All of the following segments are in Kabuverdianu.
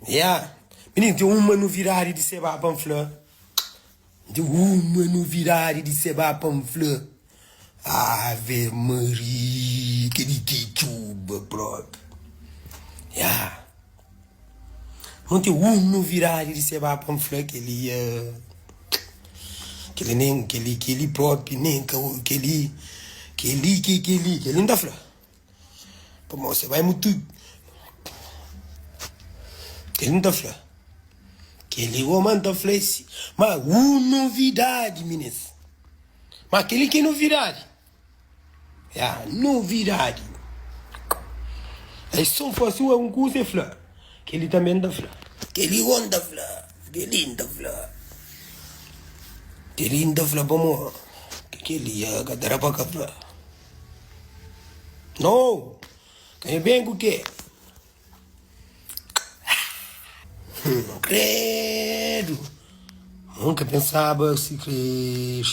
Ya, mininu ten uma novidadi di Sebah pa N fla Ten uma novidadi di Sebah pa N fla Ave Maria, kel-li ki é txuba propi Ya, N ten un novidadi di Sebah pa N fla Kel-li é Kel-li nen, kel-li, kel-li propi nen ka Kel-li, kel-li ki kel-li, kel-li N ta fla. Pamodi se bai mutu Kel-li N ta fla Kel-li goma N ta fla é si Ma un novidadi minis Ma kel-li ki é novidadi Ya, novidadi Ay so N fase un kuza e fla Kel-li tanbe N ta fla Kel-li goma N ta fla Kel-li N ta fla Kel-li N ta fla pamodi Kel-li ka ta da pa ka fla. No! Ka nha ben ku ke? Credo! Nunka pensaba si kre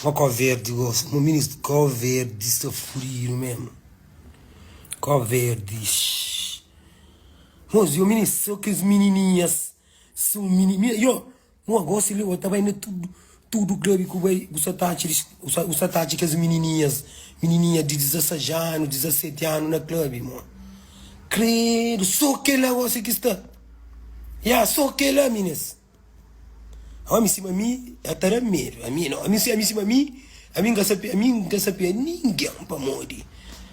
Ma Cabo Verde gosi, mo minis Cabo Verde sta fudidu mesmo. Cabo Verde. Mos, yo minis, so kes minininhas, so mini, yo. Mo gosi li bo ta bai na tudu tudu club ku bai bu sa ta atxa bu sa ta atxa kes minininhas minininha di 16 anu 17 anu na club mo credo so kela gosi ki sta ya so kela minis ami sima mi ya ta da medu ami no ami ami sima mi ami nka sa ami nka sa pia ninguém pamodi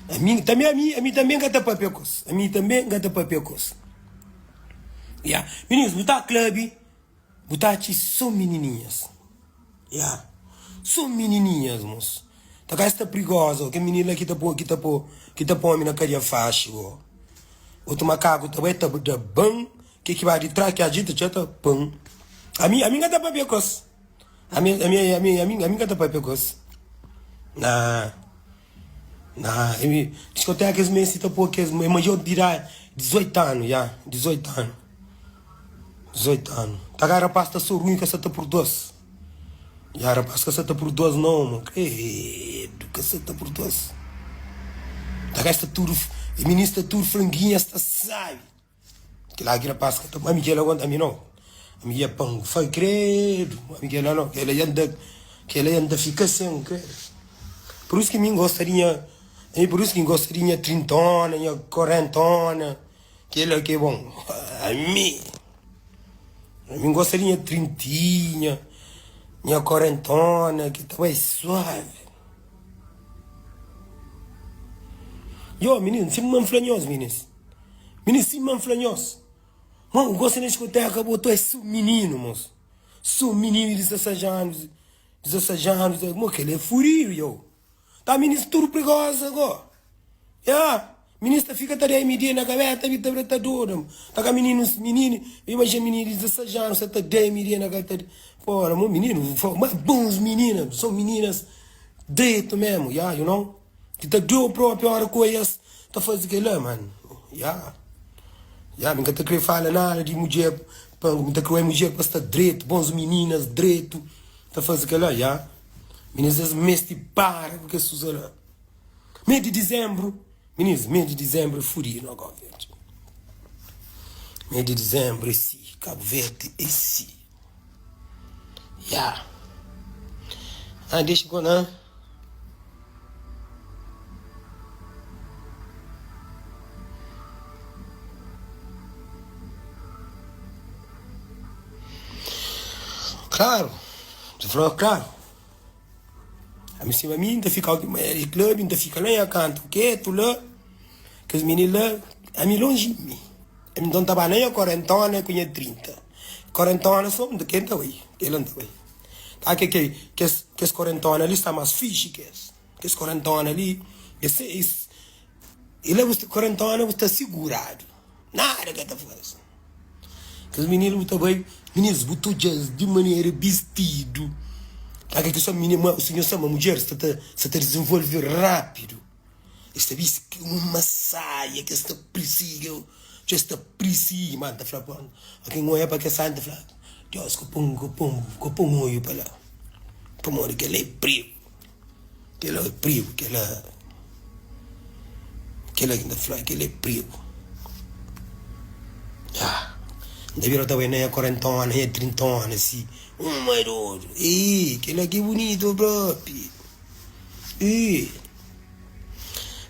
ami tambi ami ami tambi nka ta papia kos ami tambi nka ta papia kos ya minis bu ta club. Bu ta atxi so minininhas Ya, so minininhas mos Ta ka sta prigoza o Kel minina la ki ta po, ki ta po, ki ta po omi na kadia faxi o Otu makaku ta bai ta da ban Ke ki ba di tras ki ajita txa ta pan Ami, ami nka ta papia kos Ami, ami, ami, ami, ami nka ta papia kos Na. Na diskoteka es meste ta pô kes é maior di idadi 18 anu ya 18 anu 18 anu ta ka rapaz ta so runhu ka sa ta purdua-s ya rapaz ka sa ta purdua-s no mo kredu ka sa ta purdua-s ta ka sta tudu minis sta tudu franguinha sta sabi. Kila ki rapaz ka ta ami kela konta ami no ami ya pan fai kredu ami kela no kela ya nda kela ya nda fika sem kredu por isso ki mi ngosta di nha ami por isso ki ngosta di nha trintona nha korentona kela ki bon ami ami ngosta di nha trintinha nha korentona ki ta bai suave yo mininu sima n fla nhos minis. Mininu sima N fla nhos, ma N gosta na diskoteka bo to é so mininu mos, so mininu di 16 anus, 16 anus, mo kel é furidu yo, ta minis tudu prigosa go, ya, minis ta fika ta da MD na kabeta bi ta bira ta doda, ta ka mininus, mininu, imajina mininu di 16 anus sa ta da MD na kabeta, fora mo mininu, ma bons minina, so mininas dretu mesmu, ya, you know. Ki ta deu propi ora ku es ta fazi kela man ya ya mi ka ta kre fala nada di mudjer pa mi ta kre mudjer pa sta dretu bons mininas dretu ta fazi kela ya minis es mesti para ku kes kuza la mes di dizembru minis mes di dizembru é fudidu na Cabo Verde mes di dizembru é si Cabo Verde é si ya ah dexa ku na. Klaru, ta fla klaru. Ami sima mi, N ta fika di club, N ta fika la nha kantu ketu la, kes mininu la, ami lonji di mi. Ami nton ta ba na nha korentona ku nha 30. Korentona so, N ta ken ta bai, kel-la N ta bai. Tá ke ke kes kes korentona li sta mas fixi ke es. Kes korentona li es es e la bu sta korentona bu sta siguradu nada ka ta fase. Kes mininu bu ta bai minis bu ta odja-s di manera bistidu. Tá ke ke so mininu ma si nhos sama mudjeris sta ta sta ta dizenvolve rapidu. Es ta bisti ki uma saia ki es ta pirsigi Txeu es ta pirsigi ma N ta fla pa ken N oia pa kes saia N ta fla Deus ka pon ka pon ka pon oiu pa la pamodi kel-la é prigu kel-la é prigu kel-la kel-la ki N ta fla kel-la é prigu. N ta bira ta bai na nha korentona, nha trintona si. Uma dodu. Ih, kel-la ki bunitu propi. Ih.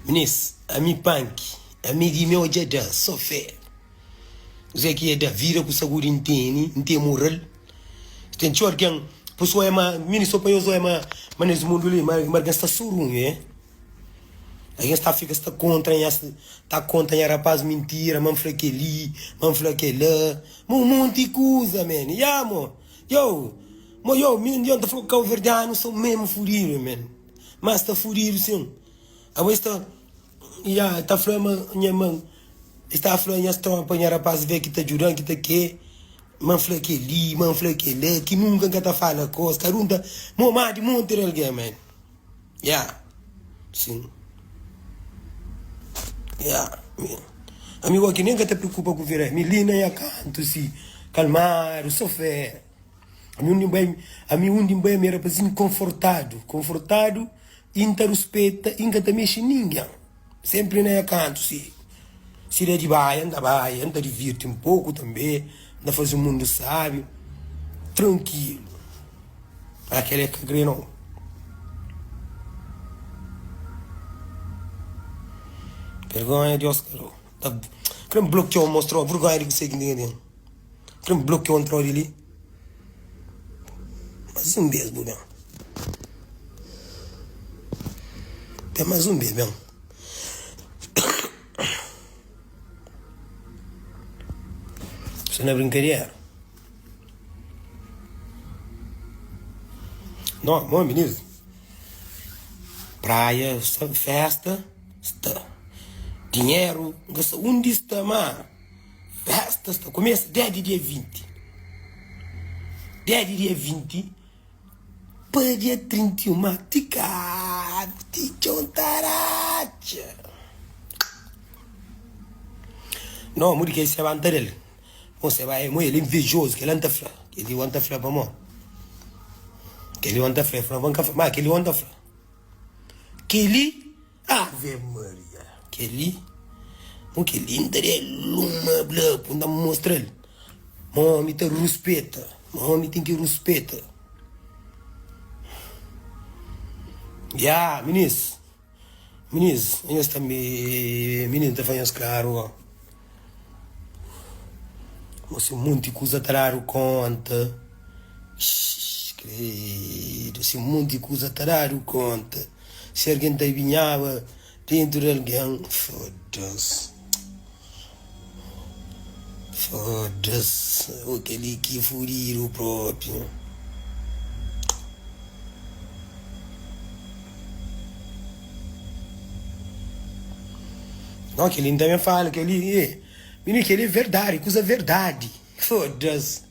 Minis, ami panki, ami di meu dja da, so fé. Kuzê ki é da vida ku sagudi N tene, N ten mural. Ten txeu algen, pus oia ma, minis so pa nhos oia ma, ma nes mundu li, ma algen sta surunhu, eh. Algen sta fika sta kontra nha, ta konta nha rapaz mintira, ma N fla kel-li, ma N fla kel-la, ma un monti kuza, man. Ya, mo, yo, mo, yo, mi, yo N ta fla ku kauverdianu são mesmu fudidu, man. Ma sta fudidu sin. Abo es ta Ya ta fla ma nha man Es ta fla nhas tropa nha rapaz ve ki ta djudan ki ta ke Ma N fla kel-li ma N fla kel-la ki nunka N ka ta fala kos Kada un ta mo ma di monti di algen man Ya sin Ya Ami gosi nen ka ta preokupa ku vida Mi li na nha kantu si kalmadu so fé Ami undi N bai ami undi N bai mi rapazinhu konfortadu konfortadu I N ta ruspeta i N ka ta mexe ningen. Senpri na nha kantu si si da di baia N ta baia, N ta divirti un poku tanbe, N ta faze mundu sabi, trankilu. Ma kel é ka kre nau. Vergonha Deus ka dau. Ta kre N blokiau mostrau vergonha di kuse ki N ten. Kre N blokiau N trau di li. Mas un bes bu ben. Ben mas un bes ben. Sta na brinkadera. No, mo minis. Praia, festa, sta. Dinheru, N ka sa undi sta ma. Festa sta kumesa desdi dia 20 Desdi dia 20 pa dia 31 Ma ti kabu ti txon ta ratxa No modi ki es ba nta del Mo se ba mo el é invejozu Kel-la N ta fla Kel-li N ta fla pamó Kel-li N ta fla Ma kel-li N ta fla Kel-li Ave Maria kel-li Mon kel-li N ta da-l uma bla pa N ta mostra-l ma ómi ta ruspeta ma ómi ten ki ruspeta Ya minis minis nhos tanbe minis N ta fla nhos klaru ó ma si monti kuza ta dadu konta Ixxx kredu si monti kuza ta dadu konta. Si algen ta binhaba dentu di algen, foda-s. Foda-s. Ô kel-li ki fudidu propi. Não, kel-li N ta ben fala, kel-li, ê, mininu, kel-li é verdadi, kuza verdadi. Foda-s.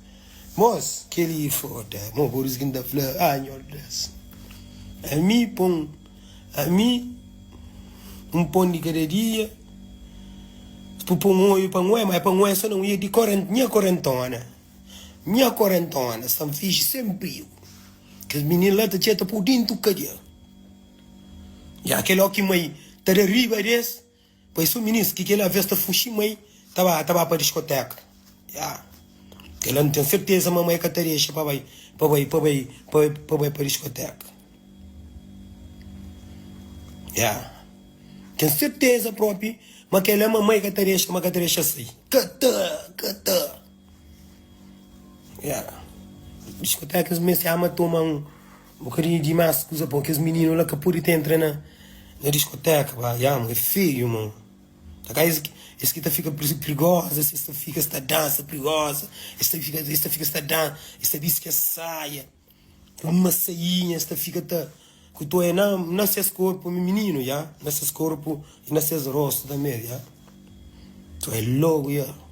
Mos, kel-li foda. Mo, por isu ki N ta fla, ah, Nhordes, ami pon, ami un pon di kada dia, bu pon oiu pa N oia, ma é pa N oia so na un ia di korent, nha korentona, nha korentona sta-m fixi sen prigu. Kes mininu la ta txeta pô dentu kadia. Ya kel ó ki mai ta da riba des. Pai so minis ki kel aves ta fuxi mai ta ba ta ba pa diskoteka ya kel la n ten serteza ma mai ka ta dexa pa bai pa bai pa bai pa bai pa diskoteka ya ten serteza propi ma kel la mamai ka ta dexa ma ka ta dexa sai ka ta ka ta ya diskoteka es meste ama toma un Bokadinhu dimas kuza pon kes mininu la ka pode ta entra na na diskoteka ba ya mo é feio mo ta ka es es ki ta fika prigoza es ta fika es ta dansa prigoza es ta fika es ta fika es ta dansa es ta bisti kes saia uma sainha es ta fika ta ku toia na na ses korpu mi mininu ya na ses korpu i na ses rostu tanbe ya to é logu ya.